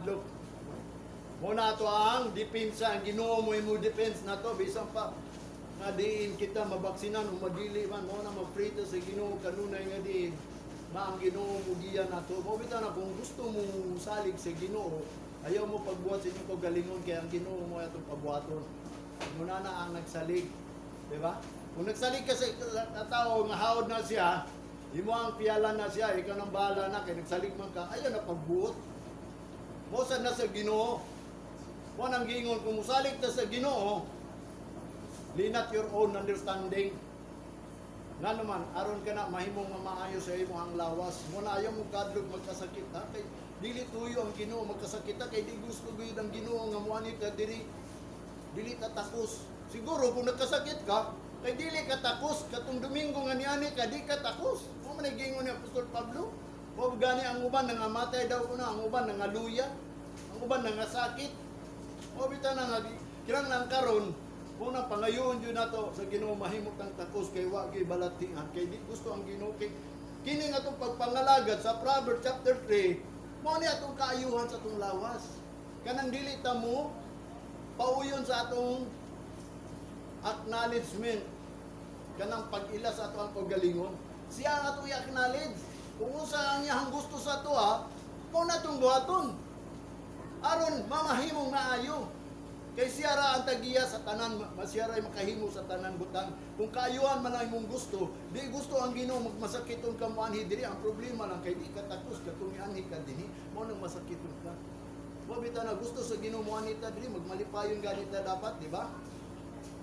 Mahadlok. Mo na ato ang depensa, ang Ginoo mo imo defense nato bisan pa nga diin kita mabaksinan o madili man, mo na mag-pray ta sa Ginoo kanunay nga diin nga ang Ginoo mo giya nato. Mo bitaw na kung gusto mo salig sa Ginoo, ayaw mo pagbuhat sa inyong kaugalingon kay ang Ginoo mo atong pabuhaton. Muna na ang nagsalig, di ba? Kung nagsalig ka sa tao nga hawod na siya, imo ang piyalan na siya, ikaw nang bahala na kay nagsalig man ka, ayaw na pagbuot. Mo sad na sa Ginoo. Mo nang giingon kung musalig ta sa Ginoo, lean not your own understanding. Nga naman, aron ka na mahimong mamaayo sa imo ang lawas. Mo na ayaw mo kadlok magkasakit ha. Kay dili tuyo ang Ginoo magkasakit ha. Kay di gusto gyud ang Ginoo nga muani ka diri. Dili ta takos. Siguro kung nagkasakit ka, kay dili ka takos katong Domingo nga niani ka, di ka takos. Mo man ay giingon ni Apostol Pablo. Mo gani ang uban nangamatay daw kuna, ang uban nangaluya, ang uban nangasakit. Mo bitaw na nga kinahanglan karon mo na pangayoon jud nato sa Ginoo mahimo tang takos kay wa gyud balatian, kay di gusto ang Ginoo kay kini nga atong pagpangalagad sa Proverbs chapter 3 mo ni atong kaayuhan sa atong lawas, kanang dili ta mo pauyon sa atong acknowledgement, kanang pag-ila sa ato ang kaugalingon. Siya ang atong i-acknowledge kung unsa ang iyang gusto sa ato ha, mo na atong buhaton aron mamahimong maayo. Kay siya ra ang tagiya sa tanan, siya ra makahimo sa tanan butang. Kung kaayuhan man ang imong gusto, di gusto ang Ginoo magmasakiton ka mo anhi diri. Ang problema lang kay di ka takos katong anhi ka dinhi, mo nang masakiton ka. Mo bitaw na gusto sa Ginoo mo anhi ta diri, magmalipayon ganit ta dapat, di ba?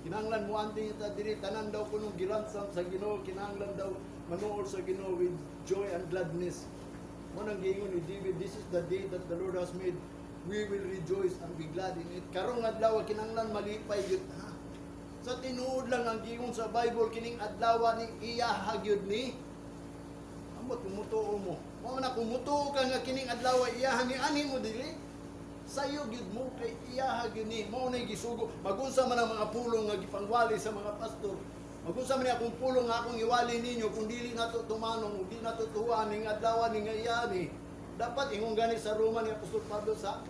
Kinahanglan mo anhi ta diri, tanan daw kunong giransom sa Ginoo, kinahanglan daw manuol sa Ginoo with joy and gladness. Mo nang giingon ni David, "This is the day that the Lord has made. We will rejoice and be glad in it." Karong adlaw kinahanglan malipay gyud ha. Sa tinuod lang ang giingon sa Bible, kining adlaw ni iyaha gyud ni. Ambot kung mutuo mo. Mao na kung mutuo ka nga kining adlaw iyaha ni, anhi mo dili. Sayo gyud mo kay iyaha gyud ni. Mao nay gisugo. Magunsa man ang mga pulong nga gipangwali sa mga pastor. Magunsa man akong pulong nga akong iwali ninyo kung dili nato tumanong ug di nato tuwan ning adlaw ni nga iya ni. Dapat ingon gani sa Roma ni Apostol Pablo sa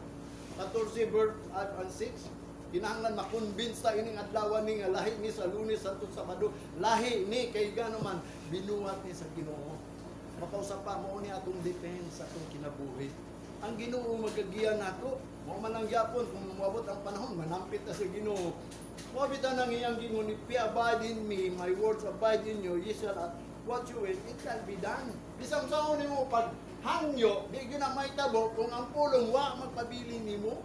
14 verse 5 and 6. Kinahanglan makonvince ta ining adlaw ni nga lahi ni sa Lunes hangtod Sabado. Lahi ni kay gano man binuhat ni sa Ginoo. Makausap pa mo ni atong defense sa atong kinabuhi. Ang Ginoo magagiya nato. Mao man ang gyapon kung moabot ang panahon manampit ta sa Ginoo. Mao bitaw nang iyang gingon, "If ye abide in me, my words abide in you, ye shall ask what you will, it shall be done." Bisan sa nimo pag hangyo, di gyud na mahitabo kung ang pulong wa magpabilin nimo.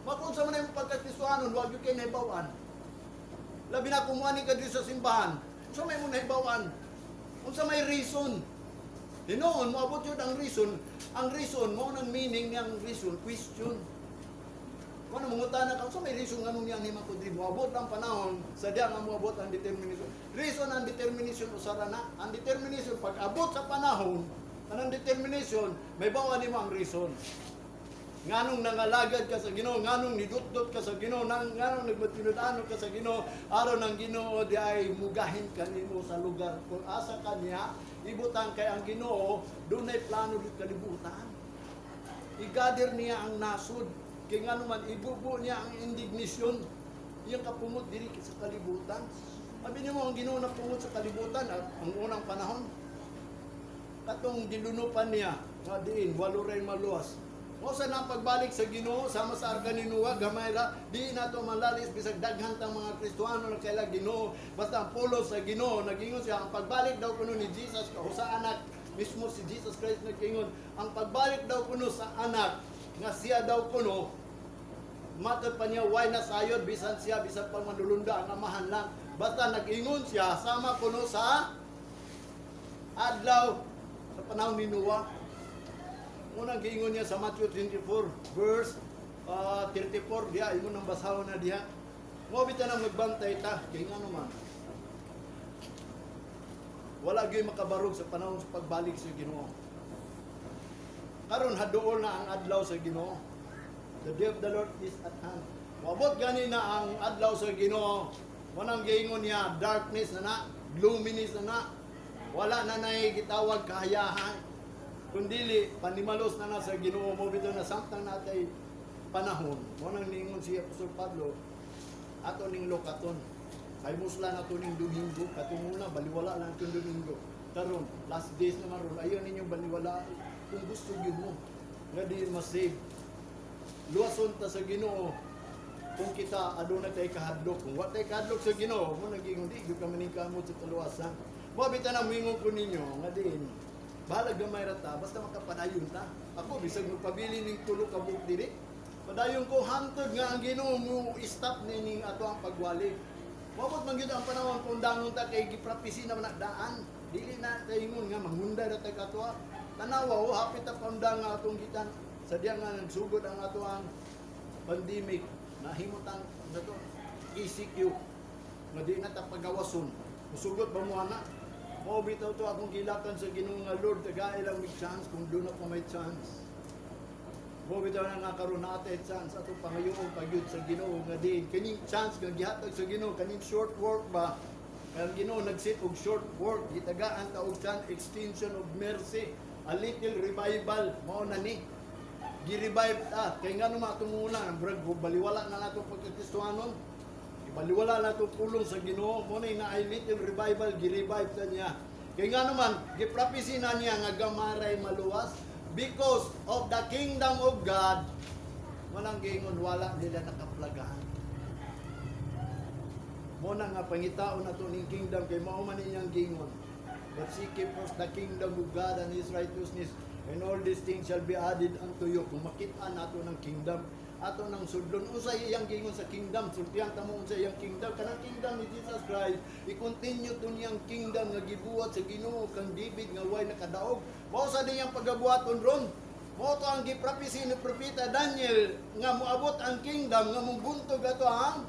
Makunsa man imong pagkakristohanon, wa gyud kay nahibaw-an. Labi na kung muani ka diri sa simbahan, unsa may mo nahibaw-an? Unsa may reason? Hinuon, moabot yun ang reason. Ang reason, mo nang meaning niyang reason, question. Kung ano, mangutana ka, unsa may reason nganong niyang hima ko diri? Moabot ang panahon, sa diya nga moabot ang determination. Reason ang determination, usara na. Ang determination, pag abot sa panahon, anong determination, may bawa nimo ang reason. Nganong nangalagad ka sa Ginoo, nganong nidutdot ka sa Ginoo, nganong nagmatinud-ano ka sa Ginoo, aron ang Ginoo di ay mugahin ka nimo sa lugar kung asa kaniya ibutang, kay ang Ginoo dunay plano di kalibutan. I-gather niya ang nasod kay ngano man ibubo niya ang indignation, iyang kapungot diri sa kalibutan. Sabi nimo ang Ginoo na pungot sa kalibutan at ang unang panahon katong gilunupan niya nga diin walo ray maluwas. O sa nang pagbalik sa Ginoo sama sa arka ni Noah, gamay ra, di nato malalis bisag daghan tang mga Kristohano na kaila Ginoo. Basta ang pulos sa Ginoo, nagingon siya ang pagbalik daw kuno ni Jesus o sa anak mismo, si Jesus Christ nagingon ang pagbalik daw kuno sa anak nga siya daw kuno. Matod pa niya, why na sayod bisan siya, bisan pang manulunda ang amahan lang. Basta nag-ingon siya sama kuno sa adlaw sa panahon ni Noah. Unang giingon niya sa Matthew 24 verse 34 diha, ingon ang basahon na diha. Mo bitaw nang magbantay ta kay ngano man wala gyud makabarog sa panahon sa pagbalik sa Ginoo. Karon haduol na ang adlaw sa Ginoo. The day of the Lord is at hand. Moabot gani na ang adlaw sa Ginoo. Wanang giingon niya, darkness na na, gloominess na na. Wala na nay gitawag kahayahan. Kung dili, panimalos na na sa Ginoo mo bitaw na samtang natay panahon. Mo nang ningon si Apostol Pablo, ato ning lukaton. Kay musla na to ning Domingo, katong una baliwala lang itong Domingo. Karon, last days naman ron, ayaw ninyong baliwala kung gusto gyud mo nga di ma-save. Luwason ta sa Ginoo kung kita aduna tay kahadlok. Kung wa tay kahadlok sa Ginoo, mo naging di gyud ka maningkamot sa kaluwasan. Mo bitaw na moingon ko ninyo nga din bahalag gamay ra ta, basta makapadayon ta. Ako bisag magpabili ning tulo ka buok diri, padayon ko hantod nga ang Ginoo mo stop nining ato ang pagwali. Moabot man gyud ang panahon kung dangon ta kay giprapisi na man na daan. Dili na taingon nga manghunday ra tay katwa. Tanawa oh, hapit ta paundang nga atong gitan. Sa diya nga nagsugod ang ato ang pandemic, nahimutang na to ECQ nga di na ta pagawason. Musugot ba mo ana? Mao bitaw to akong gilakan sa Ginoo nga, "Lord, tagay lang mig chance kung doon ako may chance." Mao bitaw na nga karon natin chance, atong pangayoon pagyud sa Ginoo nga din kining chance nga gihatag sa Ginoo, kaning short work ba. Ang Ginoo nag-set og short work, gitagaan ta og chance, extension of mercy, a little revival mao na ni. Gi-revive ta kay ngano matunguna murag baliwala na nato pagkakristohanon. Ibaliwala na itong pulong sa Ginoo mo na naay little revival, gi-revive ta niya. Kay nga naman, giprapisi na niya nga gamaray maluwas because of the kingdom of God. Walang gingon, wala nila nakaplagahan. Mo na nga pangitaon na to ning kingdom kay mao man inyang gingon. "But seek ye first the kingdom of God and His righteousness, and all these things shall be added unto you." Kung makita nato ng kingdom, ato nang sudlon unsa iyang gingon sa kingdom, sultihan ta mo unsa iyang kingdom, kanang kingdom ni Jesus Christ, i-continue to niyang kingdom nga gibuhat sa Ginoo kang David nga way nakadaog. Mao sa niyang pagabuhaton ron. Mao to ang giprapisi ni Propeta Daniel nga moabot ang kingdom nga mubuntog ato ang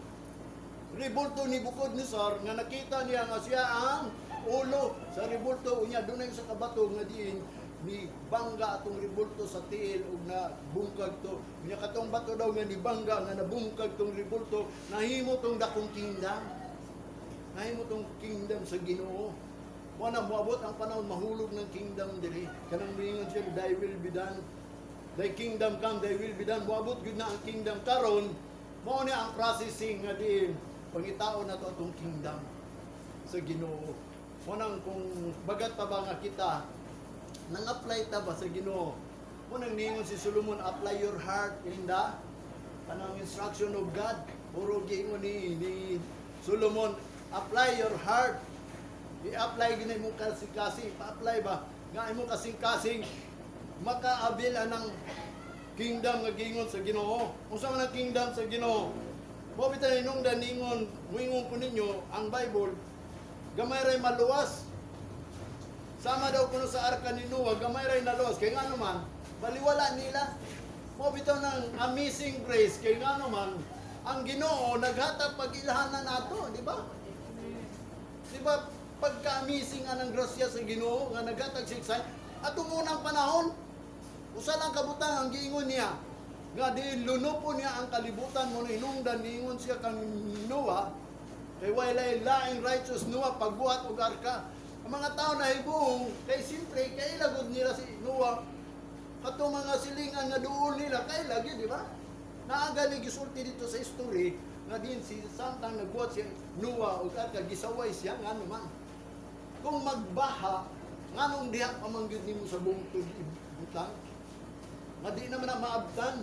rebulto ni Nebuchadnezzar, nga nakita niya nga siya ang ulo sa rebulto. Unya dunay sa kabato nga diin ni bangga atong rebulto sa tiil ug na bungkag to. Unya katong bato daw nga ni bangga nga nabungkag tong rebulto, nahimo tong dakong kingdom, nahimo tong kingdom sa Ginoo. Mo na moabot ang panahon mahulog ng kingdom diri, kanang miingon siya, "Thy will be done. Thy kingdom come, thy will be done." Moabot gyud na ang kingdom karon. Mao ni ang processing nga diin pangitaon na to atong kingdom sa Ginoo. Mo nang kung bagat pa ba nga kita nang apply ta ba sa Ginoo. Mo nang ningon si Solomon, "Apply your heart in the kanang instruction of God." Puro giingon ni Solomon, "Apply your heart." I-apply gini mo kasing-kasing, pa-apply ba? Nga imo kasing-kasing makaabil anang kingdom nga gingon sa Ginoo. Unsa man ang kingdom sa Ginoo? Mo bitaw hinungdan ningon, muingon ko ninyo ang Bible, gamay ray maluwas. Sama daw kuno sa arka ni Noah, gamay ray naluwas. Kay nga naman, baliwala nila. Mo bitaw ng amazing grace, kay nga naman, ang Ginoo naghatag pag-ilhanan nato, di ba? Di ba pagka-amazing nga ng grasya sa Ginoo nga naghatag siya atong unang panahon, usa lang kabutang ang giingon niya nga di lunupon niya ang kalibutan. Mo na hinungdan niingon siya kang Noah, kay walay laing righteous Noah pagbuhat og arka. Ang mga tao na hibong kay siyempre kay lagod nila si Noah, katong mga silingan nga duol nila kay lagi, di ba? Naa gani gisulti dito sa history nga din si samtang nagbuhat si Noah og arka, gisaway siya. Ngano man kung magbaha, nganong diha pa man gyud nimo sa bungtod ibutang nga di naman na maabtan?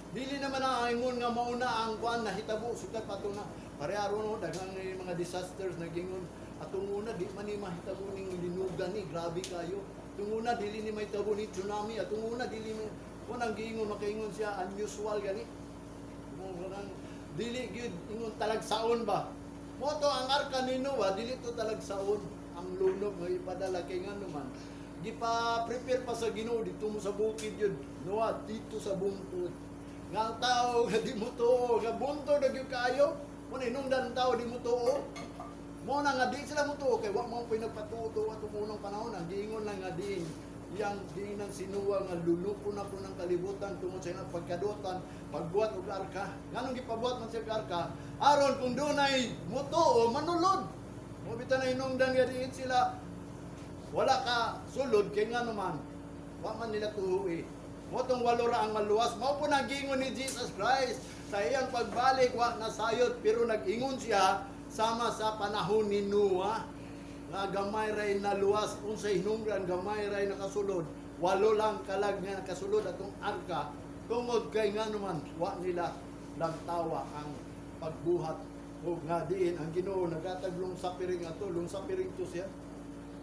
Dili naman na ingon nga mauna ang kuan nahitabo sukad pa na pareha no, daghang mga disasters nagingon atong una di man ni mahitabo ning linugan ni, grabe kayo. Atong una dili ni mahitabo ni tsunami. Atong una dili mo kun ang giingon, makaingon siya unusual gani mo kanang dili gyud ingon talagsaon ba. Mo to ang arka ni Noah, dili to talagsaon ang lunob nga ipadala, kay ngano man gipa-prepare pa sa Ginoo dito mo sa bukid yun Noah, dito sa bungtod nga ang tao nga di mo tuo nga buntod na gyud kaayo. Mo na hinungdan ang tao di mo tuo. Mo na nga di sila mo tuo kay wa mo pinagpatuo atong unang panahon. Ang giingon lang nga diin iyang giingnan si Noah nga lulupon ako ng kalibutan tungod sa ilang pagkadutan pagbuhat og arka. Nganong gipabuhat man siya og arka? Aron kung dunay mutuo, manulod. Mo bitaw na hinungdan nga diin sila. Wala ka sulod kay nga naman wa man nila tuohi. Mao tong walo ra ang maluwas. Mao po nang giingon ni Jesus Christ sa iyang pagbalik, wa na sayod, pero nag-ingon siya sama sa panahon ni Noah nga gamay ray naluwas. Unsay hinungdan gamay ray nakasulod? Walo lang kalag nga nakasulod atong arka tungod kay nga naman wa nila lantawa ang pagbuhat o nga diin ang Ginoo nagatag long suffering ato, long suffering to siya.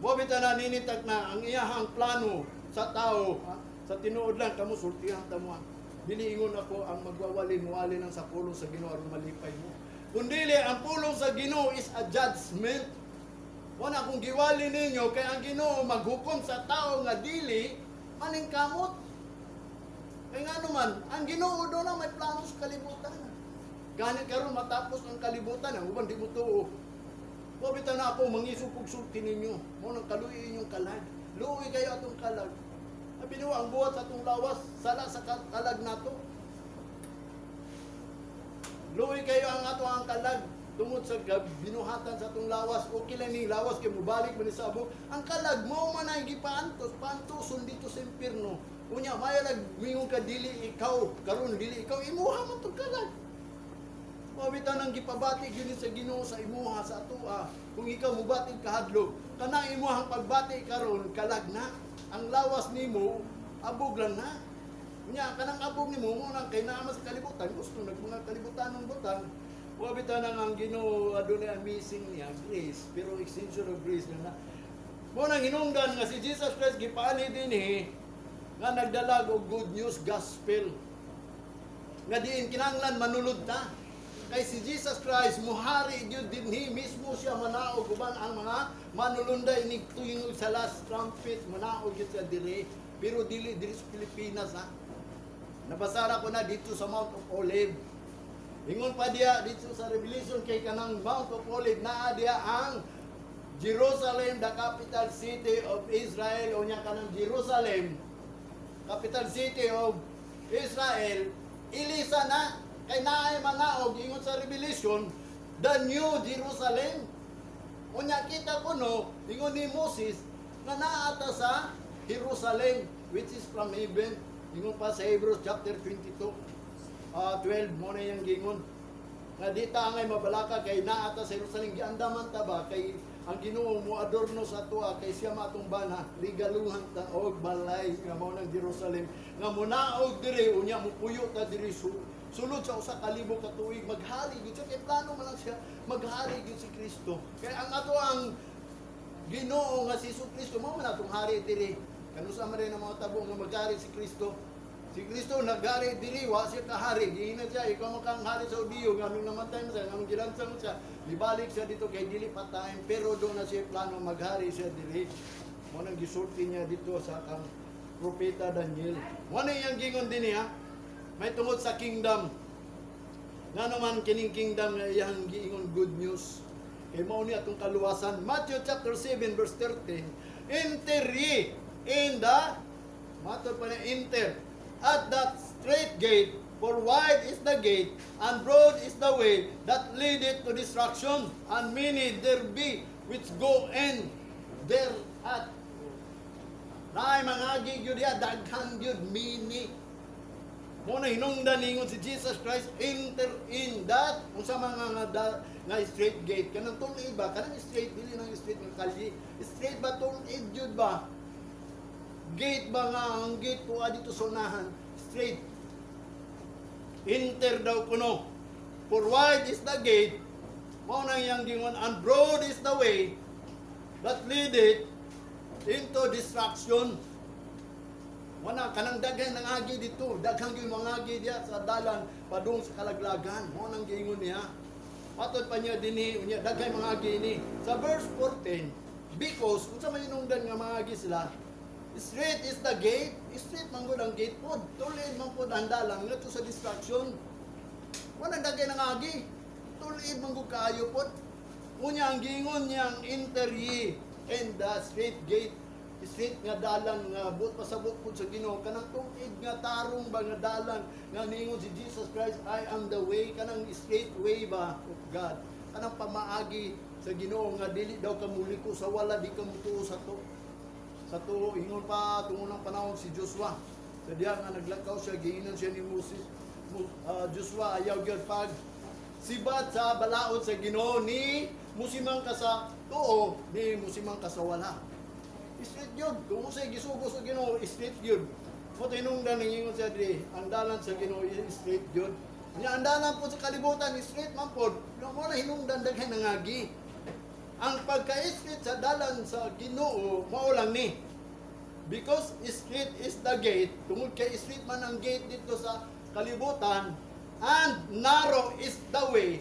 Mo bitaw na ninitag na ang iyahang plano sa tao, ha? Sa tinuod lang kamo, sultihan ta mo, ha? Dili ingon ako ang magwawali, muwali lang sa pulong sa Ginoo aron malipay mo. Kun dili, ang pulong sa Ginoo is a judgment. Wala kung giwali ninyo kay ang Ginoo maghukom sa tao nga dili maningkamot. Kay nga naman, ang Ginoo do na may plano sa kalibutan. Gani karon matapos ang kalibutan, ang uban di mo tuo. Wa bitaw na ako mangisog og sulti ninyo. Mao nang kaluoy inyong kalag. Luoy kayo atong kalag. Abi niyo ang buhat sa atong lawas, sala sa kalag nato. Luoy kayo ang ato ang kalag tungod sa binuhatan sa atong lawas. Okay lang ning lawas kay mubalik man ni sa abog. Ang kalag mo man ay gipaantos, paantoson dito sa impierno. Unya maya lag mingon ka dili ikaw karon, dili ikaw, imuha man tong kalag. Mao bitaw nang gipabati gyud ni sa Ginoo sa imuha sa atoa. Kung ikaw mubati kahadlok, kana imuhang pagbati karon kalag na. Ang lawas nimo abog lang na. Nya kanang abog nimo mo nang kay naa man sa kalibutan, gusto nag mga kalibutan ng butang. Wa bitaw nang ang Ginoo adunay amazing niya grace, pero extension of grace na. Mo nang hinungdan nga si Jesus Christ gipaanhi dinhi nga nagdalag og good news gospel nga diin kinahanglan manulod ta. Kay si Jesus Christ muhari gyud dinhi mismo, siya manaog uban ang mga manulunday ni tuwing sa last trumpet, manaog gyud siya diri, pero dili diri sa Pilipinas, ha. Nabasara ko na dito sa Mount of Olive. Ingon pa diya dito sa Revelation kay kanang Mount of Olive naa diya ang Jerusalem, the capital city of Israel. Unya kanang Jerusalem, capital city of Israel, ilisa na kay naay manaog, ingon sa Revelation, the New Jerusalem. Unya kita kuno, ingon ni Moses nga naa ta sa Jerusalem which is from heaven. Ingon pa sa Hebrews chapter 22 12, mo na yung gingon nga di ta angay mabalaka kay naa ta sa Jerusalem. Giandaman ta ba kay ang Ginoo mo adorno sa atoa kay siya matong bana, regaluhan ta og balay nga mao nang Jerusalem nga munaog diri. Unya mupuyo ta diri sulod sa 1,000 ka tuig, maghari gyud siya kay plano man lang siya maghari gyud si Kristo. Kay ang ato ang Ginoo nga si Hesus Kristo mao man atong hari diri. Kanusa man rin ang mga tabo nga maghari si Kristo? Si Kristo naghari diri, wa siya kahari. Giingnan siya, "Ikaw man kang hari sa Hudiyo," nganong namatay mo siya, nganong gilansang mo siya, libalik siya dito kay dili pa time, pero doon na siya plano maghari siya diri. Mo nang gisulti niya dito sa kang propeta Daniel. Mo na iyang gingon din niya, may tungod sa kingdom. Nga naman kining kingdom nga iyang giingon good news. Kay mao ni atong kaluwasan. Matthew chapter 7 verse 13. "Enter ye in the," matod pa niya, "enter at that strait gate, for wide is the gate, and broad is the way that leadeth to destruction, and many there be which go in thereat." Naay mga agi gyud diha, daghan gyud, many. Mo na hinungdan ningon si Jesus Christ, "Enter in that," unsa mga nga strait gate? Kanang tulid ba, kanang straight, dili nang straight nga kalye, straight ba, tulid jud ba, gate ba nga ang gate tuwa dito sa unahan, straight. Enter daw kuno. "For wide is the gate," mao nang iyang gingon, "and broad is the way that leadeth into destruction." Wala kanang daghan ng agi dito, daghan gyud mga agi diya sa dalan padung sa kalaglagan. Mao nang giingon niya. Matod pa niya dinhi, unya daghan mga agi ni. Sa verse 14, because unsa may hinungdan nga mga agi sila? Strait is the gate, strait man gud ang gate pod. Tulid man pod ang dalan ngadto sa destruction. Wala daghan ng agi. Tulid man gud kaayo pod. Unya ang giingon niyang, "Enter ye in the strait gate," strait nga dalan nga buot pasabot pud sa Ginoo, kanang tulid nga tarong ba nga dalan nga niingon si Jesus Christ, "I am the way," kanang straight way ba of God, kanang pamaagi sa Ginoo nga dili daw ka muliko sa wala, di ka mutuo sa to. Sa tuo, ingon pa tungunang panahon si Joshua. Sa diya nga naglakaw siya, giingnan siya ni Moses, "Joshua, ayaw gyud pag sibat sa balaod sa Ginoo, ni musimang ka sa tuo, ni musimang ka sa wala." Straight yun. Kung usay gisugo sa Ginoo, straight yun. Mo tinungdan ningon siya diri, ang dalan sa Ginoo is straight yun. Nya ang dalan po sa kalibutan straight man pod. Mo na hinungdan daghan nangagi. Ang pagka-straight sa dalan sa Ginoo mao lang ni. Because straight is the gate, tungod kay straight man ang gate dito sa kalibutan, and narrow is the way.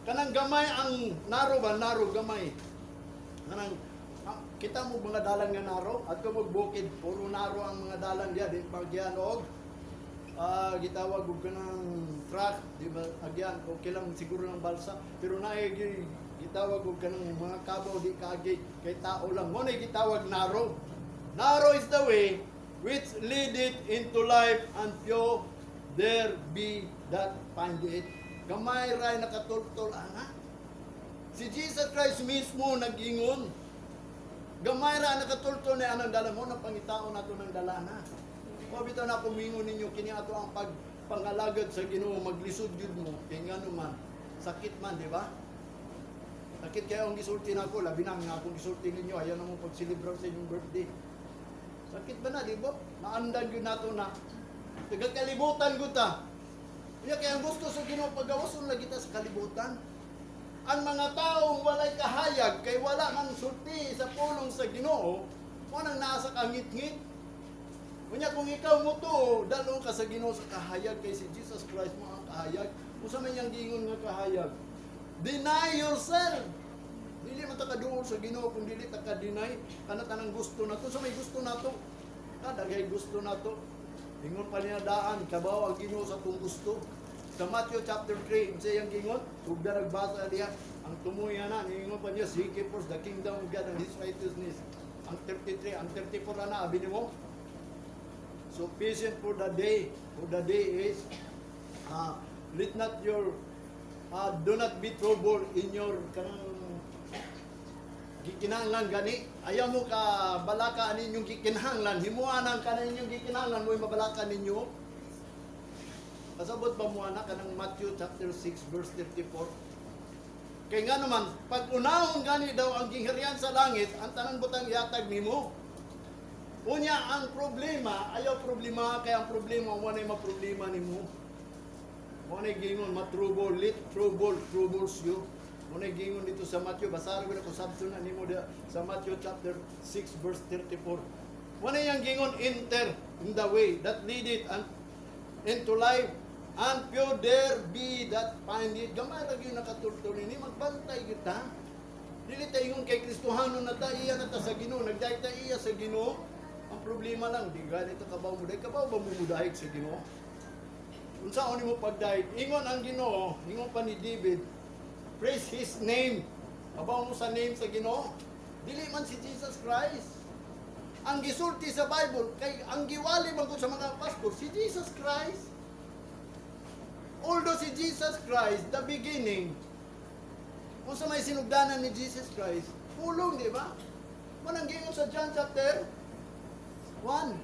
Kanang gamay ang narrow ba, narrow gamay. Kanang kita mo mga dalan nga narrow at kung bukid puro narrow ang mga dalan diya, di bagyan og gitawag og kanang truck, di ba agyan, okay lang siguro ng balsa, pero naay gitawag og kanang mga kabaw, di kaagi kay tao lang. Mo na gitawag narrow. Narrow is the way which leadeth into life, and few there be that find it. Gamay ray nakatultol ana. Si Jesus Christ mismo nag-ingon, gamay ra nakatultol na anang dalan. Mo nang pangitaon nato ng dalana. Mo bitaw na kumingon ninyo kini ato ang pag pangalagad sa Ginoo, maglisod gyud mo kay ngano man sakit man, di ba? Sakit kayo ang gisulti nako, labi na nga akong gisulti ninyo, ayaw na mo pagselebrar sa inyong birthday. Sakit ba na, di ba? Naandan gyud nato na taga kalibutan gud ta. Unya kaya ang gusto sa Ginoo, pagawason lagi ta sa kalibutan. Ang mga taong walay kahayag kay wala man sulti sa pulong sa Ginoo, mo nang naa sa kangitngit. Unya kung ikaw mo to, dalong ka sa Ginoo sa kahayag kay si Jesus Christ mo ang kahayag. Unsa man yang giingon nga kahayag? Deny yourself. Dili man ta kaduol sa Ginoo kung dili ta ka-deny kana tanang gusto nato. Sa may gusto nato. Kadaghay gusto nato. Ingon pa niya daan, kabaw ang Ginoo sa atong gusto. Sa Matthew chapter 3, unsa iyang giingon? Tugda nagbasa diha, ang tumoy na, niingon pa niya, "Seek ye first the kingdom of God and His righteousness." Ang 33, ang 34 na, abi nimo, "Sufficient for the day is, let not your, do not be troubled in your," kanang gikinahanglan gani. Ayaw mo ka balaka ninyong gikinahanglan, himuan ang kanan inyong gikinahanglan mo mabalaka ninyo. Kasabot ba mo ana kanang Matthew chapter 6 verse 34? Kay nga naman, pag unahon gani daw ang gingharian sa langit, ang tanang butang ihatag nimo. Unya ang problema, ayaw problema kay ang problema mo na maproblema nimo. Mo na gingon matrouble, let trouble troubles you. Mo na gingon dito sa Matthew, basahan ko na kung sabton na nimo diha sa Matthew chapter 6 verse 34. Mo na yang gingon, "Enter in the way that leadeth and into life, and few there be that find it." Gamay ra gyud nakatultol ni, magbantay kita. Dili ta ingon kay Kristohano na ta, iya na ta sa Ginoo, nagdayeg ta iya sa Ginoo. Ang problema lang, di gani ta kabaw mo dayeg, kabaw ba mo mudayeg sa Ginoo? Unsaon nimo pagdayeg? Ingon ang Ginoo, ingon pa ni David, "Praise His name." Kabaw mo sa name sa Ginoo. Dili man si Jesus Christ. Ang gisulti sa Bible, kay ang giwali man gud sa mga pastor, si Jesus Christ. Although si Jesus Christ, the beginning, kung sa may sinugdanan ni Jesus Christ, pulong, di ba? Manang gingon sa John chapter 1.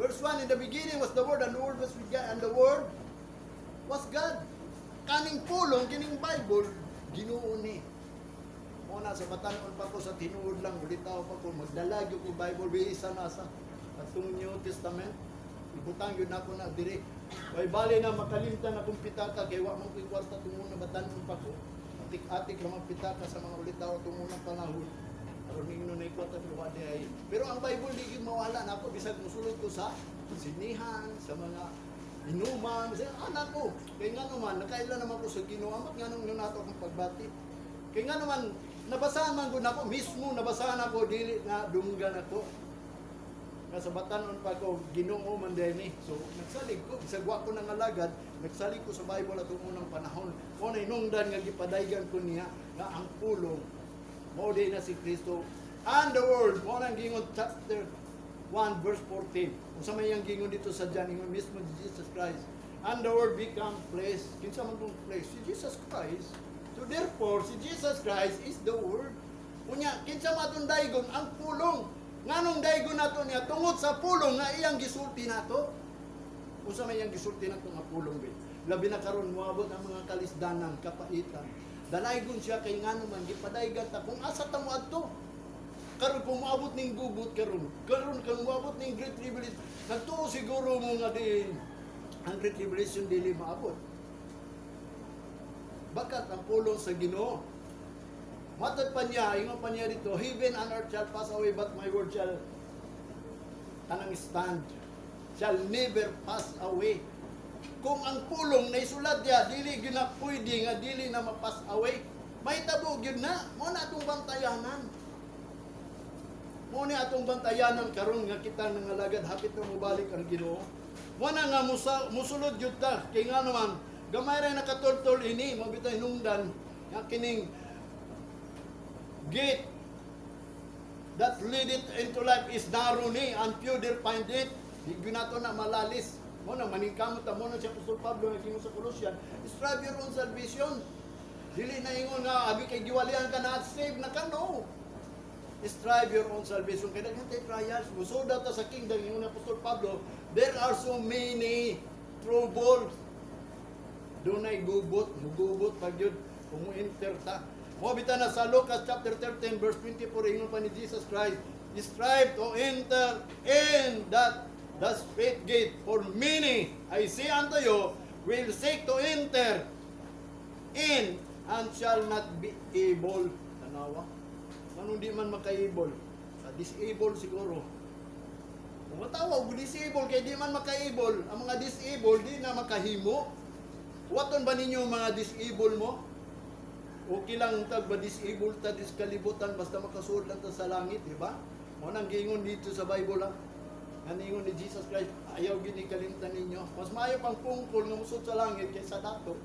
Verse 1, "In the beginning was the Word, and the Word was with God, and the Word was God." Kaning pulong, kining Bible, Ginoo ni. Mo na sa batan-on pa ko, sa tinuod lang, ulitaw pa ko, magdala gyud ko Bible, bisa na sa atong New Testament. Ibutang gyud nako na diri. Way bali na makalimtan akong pitaka kay wa man ko'y kwarta tungo na batan-on pa ko. Atik-atik lang ang pitaka sa mga ulitaw atong unang panahon. Aron ningno na kwarta pero wa di ay. Pero ang Bible di gyud mawala nako bisag musulod ko sa sinihan, sa mga inuman, sa anak ko. Kay nga naman, nakaila naman ko sa Ginoo, amat nga nung nato akong pagbati. Kay nga naman, nabasahan man gud nako, mismo nabasahan ako, dili na dunggan ako. Nga sa batan-on pa ko, Ginoo man din. So, nagsalig ko, bisag wa ko nang alagad, nagsalig ko sa Bible atong unang panahon. Mo na inungdan nga gipadaygan ko niya nga ang pulong mao di na si Kristo. And the Word, mo nang gingon chapter 1 verse 14. Unsa may iyang gingon dito sa John, ingon mismo si Jesus Christ. "And the Word become flesh." Kinsa man tong flesh? Si Jesus Christ. So therefore, si Jesus Christ is the Word. Unya, kinsa man atong daygon? Ang pulong. Nganong daygon nato niya? Tungod sa pulong nga iyang gisulti nato. Unsa may iyang gisulti nato nga pulong be? Labi na karon moabot ang mga kalisdanan, kapaitan. Dalaygon siya kay ngano man gipadaygan ta kung asa ta moadto. Karon kung moabot ning gubot karon, karon kung moabot ning Great Tribulation, nagtuo siguro mo nga din ang Great Tribulation dili maabot. Bakat ang pulong sa Ginoo. Matod pa niya, ingon pa niya dito, "Heaven and earth shall pass away, but my word shall kanang stand, shall never pass away." Kung ang pulong na isulat diya, dili gyud na pwede nga dili na ma-pass away. Mahitabo gyud na, mao na atong bantayanan. Mao ni atong bantayanan karon nga kita nangalagad, hapit na mobalik ang Ginoo. Mao na nga musulod gyud ta kay nga naman gamay ra nakatultol ini, mao bitay hinungdan nga kining gate that leadeth into life is narrow ni and few there find it. Di gyud nato na malalis. Mao na maningkamot ta, mo na si Apostol Pablo nga sa Colossian, "Strive your own salvation." Dili na ingon nga abi kay giwalian ka na, save na ka, no. Strive your own salvation. Kay daghan tay trials. Musod ta sa kingdom, ingon ni Apostol Pablo, there are so many troubles. Dunay gubot, mugubot pag yun, kung mo-enter ta. Mo bitaw na sa Lucas chapter 13 verse 24, ingon pa ni Jesus Christ, "Strive to enter in that the strait gate, for many, I say unto you, will seek to enter in and shall not be able." Tanawa. Anong di man maka-able? Disable siguro. Kung matawag, disable, kay di man maka-able. Ang mga disable, di na makahimo. Waton ba ninyo ang mga disable mo? Okay lang tag ba disable ta dis kalibutan basta makasulod lang ta sa langit, di ba? Mo nang giingon dito sa Bible ha. Nga niingon ni Jesus Christ, ayaw gini kalimtan ninyo. Mas maayo pang pungkol nga musod sa langit kaysa dato.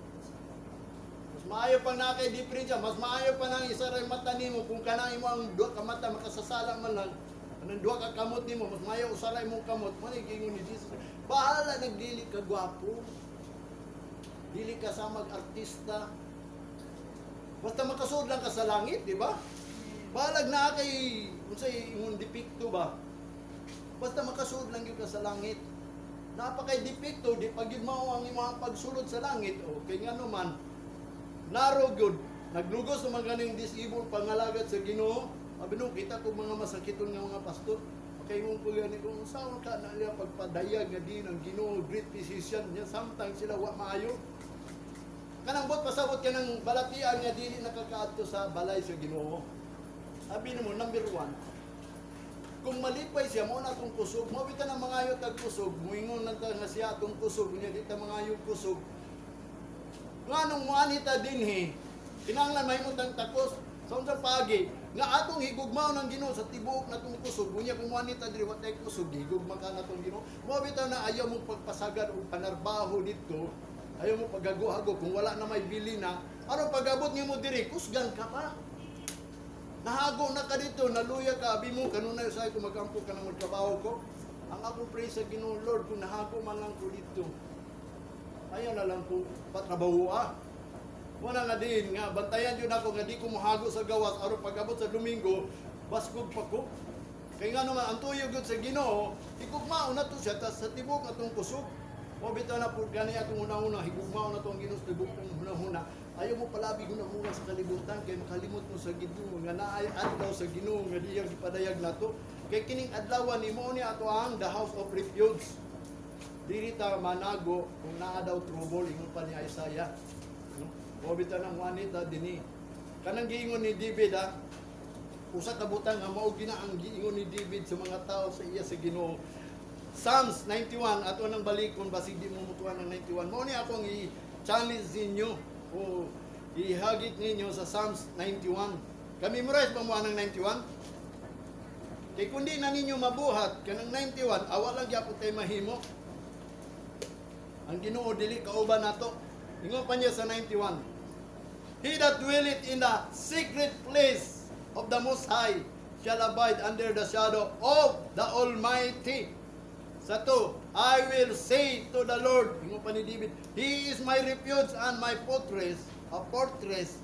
Mas maayo pang naa kay diferensya, mas maayo pa nang isa ra mata nimo kung kanang imo ang duha ka mata makasasala man lang. Anong duha ka kamot nimo, mas maayo usa ra imong kamot. Mo ni giingon ni Jesus. Bahala nagdili ka gwapo. Dili ka sa mag-artista. Basta makasud lang ka sa langit, di ba? Bahalag naa kay unsay ingon depekto ba? Basta makasud lang gyud ka sa langit. Napakay depekto, di pag gyud mao ang imong pagsulod sa langit, o kay ngano man narrow gyud. Naglugos naman ganing disable pangalagad sa Ginoo. Abi no kita ko mga masakiton nga mga pastor. Kay mong ko gani kung saan ka na niya pagpadayag nga di ng Ginoo great physician niya, sometimes sila wa maayo. Kanang bot pasabot kanang balatian nga dili nakakaadto sa balay sa Ginoo. Abi nimo, number one, kung malipay siya, mo na atong kusog, mo bitaw nang mangayo tag kusog, muingon lang ta nga siya atong kusog, unya di ta mangayo kusog. Nganong muani ta dinhi, kinahanglan mahimo tang takos sa unsang paagi nga atong higugmaon ng Ginoo sa tibuok natong kusog, unya kung muani ta diri wa tay kusog, higugma ka natong Ginoo. Mo bitaw na ayaw mo pagpasagad og panarbaho didto, ayaw mo paghago-hago kung wala na may bili na, aron pag-abot nimo diri kusgan ka pa. Nahago na ka dito, naluya ka, abi mo, kanunay usahay ko magampo ka ng magtrabaho ko. Ang akong praise sa Ginoo, "Lord, kung nahago man lang ko dito, ayaw na lang ko patrabaho ah." Wala nga din, nga bantayan yun ako nga di ko mohago sa gawas, aron pag-abot sa Domingo, baskog pa ko. Kay nga naman, ang tuyo gyud sa Ginoo, higugmaon na to siya ta sa tibok atong kusog. Mo bitaw na pud gani atong una-una, higugmaon na to ang Ginoo sa tibok atong hunahuna. Ayaw mo palabi hunahuna sa kalibutan kay makalimot mo sa Ginoo nga naay adlaw sa Ginoo nga diyang gipadayag nato. Kay kining adlaw ni mo ni ato ang the house of refuge. Dili ta manago kung naa daw trouble, ingon pa ni Isaiah. No? Mo bitaw nang wanita dinhi. Kanang giingon ni David ah, usa ka butang nga mao gina ang giingon ni David sa mga tao sa iya sa Ginoo. Psalms 91, ato nang balikon basig di mo mutuan ang 91. Mao ni akong i-challenge ninyo o ihagit ninyo sa Psalms 91. Ka-memorize ba mo anang 91? Kay kung di na ninyo mabuhat kanang 91, awa lang gyapon tay mahimo. Ang Ginoo dili kauban nato. Ingon pa niya sa 91, "He that dwelleth in the secret place of the Most High shall abide under the shadow of the Almighty." Sa 2, "I will say to the Lord," ingon pa ni David, "He is my refuge and my fortress, a fortress.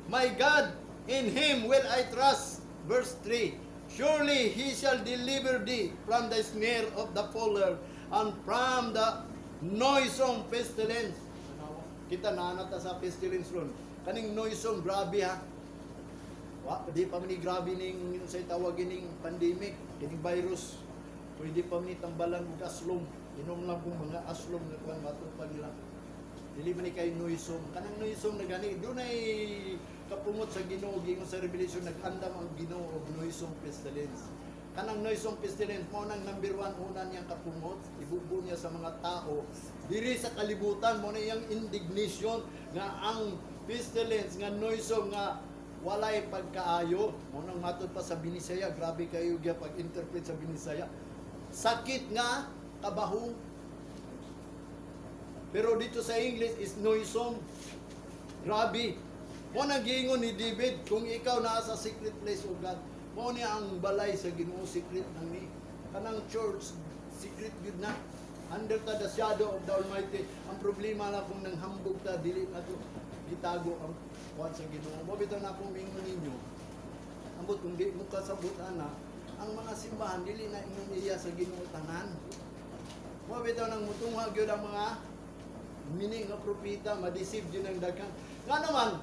My God, in Him will I trust." Verse 3, Surely He shall deliver thee from the snare of the fowler and from the noisome pestilence. Kita na ta sa pestilence ron. Kaning noisome, grabe ha. Wa, di pa man ni grabe ning sa tawag ning pandemic, kining virus. Pwede pa man ni tambalan og aslom. Inom lang kung mga aslom nga kuan matupag nila. Dili man ni kay noisome. Kanang noisome na gani, dunay kapungot sa Ginoo. Gingon sa Revelation, nag-andam ang Ginoo og noisome pestilence. Kanang noisome pestilence mao nang number one una niyang kapungot, ibubo niya sa mga tao diri sa kalibutan. Mao na iyang indignation nga ang pestilence nga noisome nga walay pagkaayo. Mao nang matod pa sa Binisaya, grabe kayo gyud pag-interpret sa Binisaya. Sakit nga kabahong. Pero dito sa English is noisome. Grabe. Mao nang giingon ni David, kung ikaw naa sa secret place of God, mao niya ang balay sa Ginoo, secret nang ni. Kanang church, secret gyud na. Under ta the shadow of the Almighty. Ang problema na kung nanghambog ta, dili na to gitago ang kuan sa Ginoo. Mao bitaw na akong mingon ninyo. Ambot kung di mo kasabot ana, ang mga simbahan dili na imong iya sa Ginoo tanan. Mao bitaw nang mutungha gyud ang mga mini nga propeta, ma-deceive yun ang daghan. Nga naman,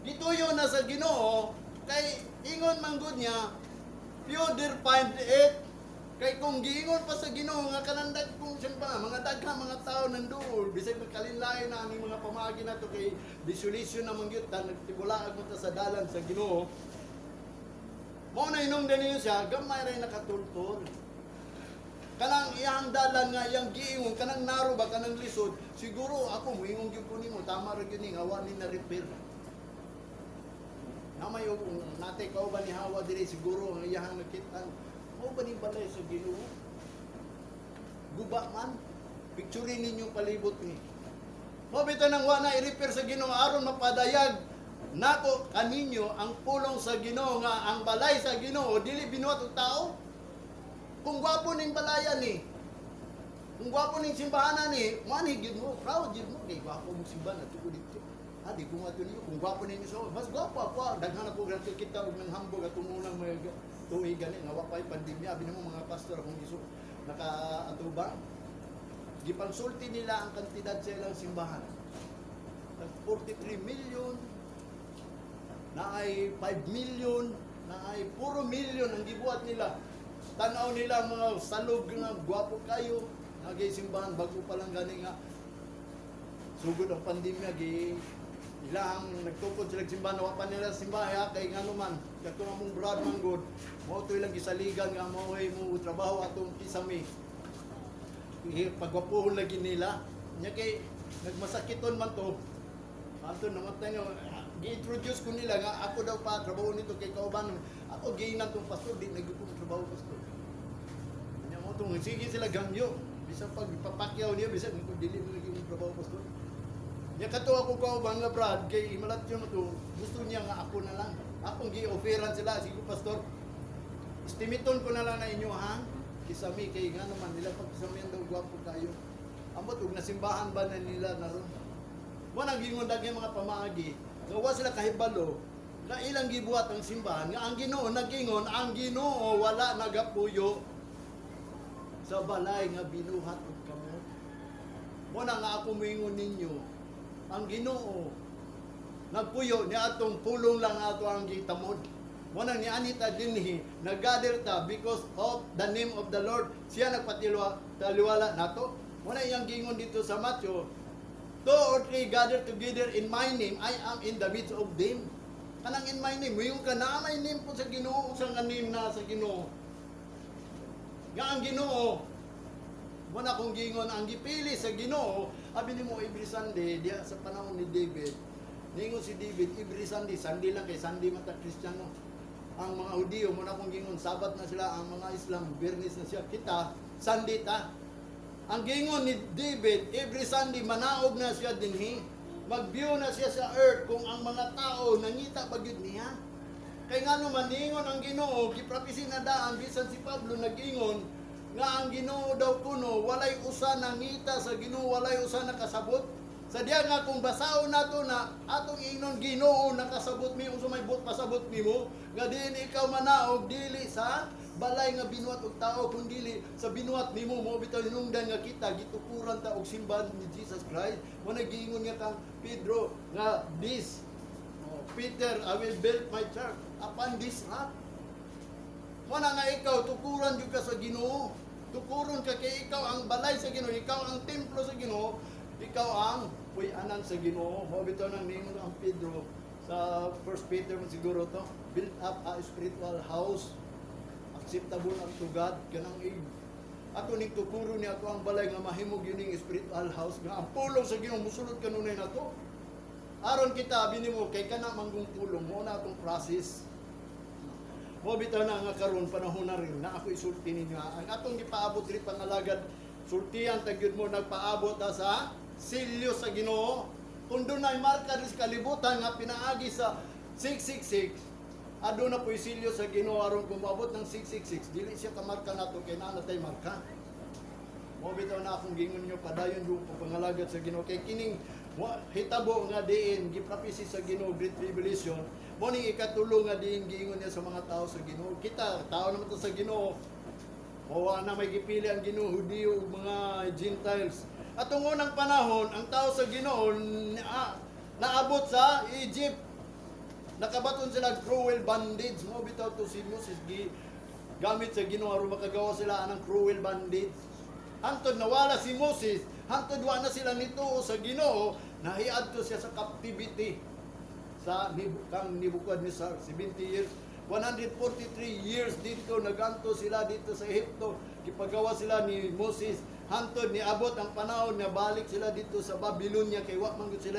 gituyo na sa Ginoo, kay ingon man gud niya, few there find it. Kay kung giingon pa sa Ginoo nga kanang dagkong simbahan, mga daghang mga tao nanduol, bisag magkalinlain na ang mga pamaagi nato kay desolation naman gyud ta, nagtibulaag mo ta sa dalan sa Ginoo. Mao na inong ninyo siya, gamay ray nakatultol. Kanang iyang dalan nga iyang giingon, kanang naro ba, kanang lisod, siguro ako moingon gyud ko nimo, tama ra gyud ni nga wa ni na repair. Namay og nate ka ba ni Hawa diri, siguro ang iyang nakit-an. Mao ba ni balay sa Ginoo? Guba man. Picture ninyo palibot ni. Mao bitaw nang wa na i-repair sa Ginoo aron mapadayag nako kaninyo ang pulong sa Ginoo nga ang balay sa Ginoo dili binuhat og tao. Kung gwapo ning balayan ni, kung gwapo ning simbahanan ni, manhi gyud mo, proud gyud mo kay gwapo mong simbahan ato ko dito. Ah, di ko nga ninyo kung gwapo ninyo, so mas gwapo ako. Ah. Daghan ako kita og nang hambog atong unang mga tuig gani nga wa pay pandemya, abi nimo mga pastor akong giso nakaatubang. Gipangsulti nila ang kantidad sa ilang simbahan. Nag 43 million, na ay 5 million, na ay puro million ang gibuhat nila. Tanaw nila ang mga salog nga gwapo kayo, nagay simbahan bago pa lang gani nga sugod ang pandemya, gi ilang nagtukod sila simbahan, wa pa nila simbahan ha, kay ngano man katong among brad man gud mao to ilang gisaligan nga mao ay mo trabaho atong kisami, pagwapuhon lagi nila nya kay nagmasakiton man to ato namatay nyo. Gi-introduce ko nila nga ako daw pa trabaho nito kay kauban ako giinan tong pastor, di nagyud ko trabaho pastor nya mo tong sige sila gangyo bisan pag ipapakyaw niya, bisan ko dili mo lagi mong trabaho pastor nya. Kato ako kauban nga brad kay imalat yun to, gusto niya nga ako na lang akong gi-offeran sila, sige pastor, estimaton ko na lang na inyo ha kisami kay nga naman nila pag kisami daw gwapo kayo. Ambot og nasimbahan ba na nila naron. Mo nang gingon daghan mga pamaagi nga wa sila kahibalo nga ilang gibuhat ang simbahan nga ang Ginoo nagingon, ang Ginoo wala nagapuyo sa balay nga binuhat og kamot. Mo na nga ako moingon ninyo, ang Ginoo nagpuyo ni atong pulong lang ato ang gitamod. Mo nang ni anita dinhi, naggather ta because of the name of the Lord. Siya nagpatiliwa taliwala nato. Mo na iyang gingon dito sa Matthew, "Two or three gather together in my name, I am in the midst of them." Kanang in my name, muingon ka na may name po sa Ginoo, sa nga name na sa Ginoo. Nga ang Ginoo, mo na kung gingon ang gipili sa Ginoo, abi nimo every Sunday diha sa panahon ni David. Ningon si David every Sunday, Sunday lang kay Sunday man ta Kristiyano. Ang mga Hudiyo, mo na kung gingon Sabat na sila, ang mga Islam Biyernes na siya. Kita Sunday ta. Ang gingon ni David, every Sunday manaog na siya dinhi. Mag-view na siya sa earth kung ang mga tao nangita ba gyud niya. Kay ngano man ningon ang Ginoo, giprapisi na daan bisan si Pablo nag-ingon nga ang Ginoo daw kuno walay usa nangita sa Ginoo, walay usa nakasabot. Sa diya nga kung basaon nato na atong ingnon, "Ginoo, nakasabot mi unsa may buot pasabot nimo nga diin ikaw manaog, dili sa balay nga binuhat og tao kun dili sa binuhat nimo." Mo bitaw hinungdan nga kita gitukuran ta og simbahan ni Jesus Christ. Mo na giingon nga kang Pedro nga this, oh, "Peter, I will build my church upon this rock." Mo na nga ikaw tukuran jud ka sa Ginoo. Tukuron ka kay ikaw ang balay sa Ginoo, ikaw ang templo sa Ginoo, ikaw ang puy-anan sa Ginoo. Mo bitaw nang ningon ang Pedro sa First Peter man siguro to, "Build up a spiritual house acceptable unto God." Kanang ato ning tukuro ni ato ang balay nga mahimog yun ning spiritual house nga ang pulong sa Ginoo musulod kanunay nato. Aron kita abi nimo kay kana manggong pulong mo na atong process. Mo bitaw na nga karon panahon na rin na ako isulti ninyo, ha. Ang atong gipaabot diri pangalagad, sultihan ta gyud mo, nagpaabot ta sa selyo sa Ginoo. Kung dunay marka diri sa kalibutan nga pinaagi sa 666, aduna po'y selyo sa Ginoo aron kung moabot ng 666, dili siya kamarka nato kay naa na tay marka. Mo bitaw na akong gingon nyo, padayon yung pangalagad sa Ginoo kay kining hitabo nga diin giprophecy sa Ginoo, Great Tribulation, mo ning ikatulo nga diin giingon niya sa mga tao sa Ginoo. Kita tao naman to sa Ginoo. Wa na may gipili ang Ginoo, Hudiyo ug mga Gentiles. Atong unang panahon, ang tao sa Ginoo naabot sa Egypt. Nakabaton sila cruel bondage. Mo bitaw to si Moses gi gamit sa Ginoo aron makagawa sila anang cruel bondage. Hantod nawala si Moses, hantod wa na sila nituo sa Ginoo, nahiadto siya sa captivity sa kang Nebuchadnezzar, 70 years, 143 years dito naganto sila dito sa Ehipto. Gipagawa sila ni Moses hantod niabot ang panahon nga balik sila dito sa Babylonia kay wa man gud sila.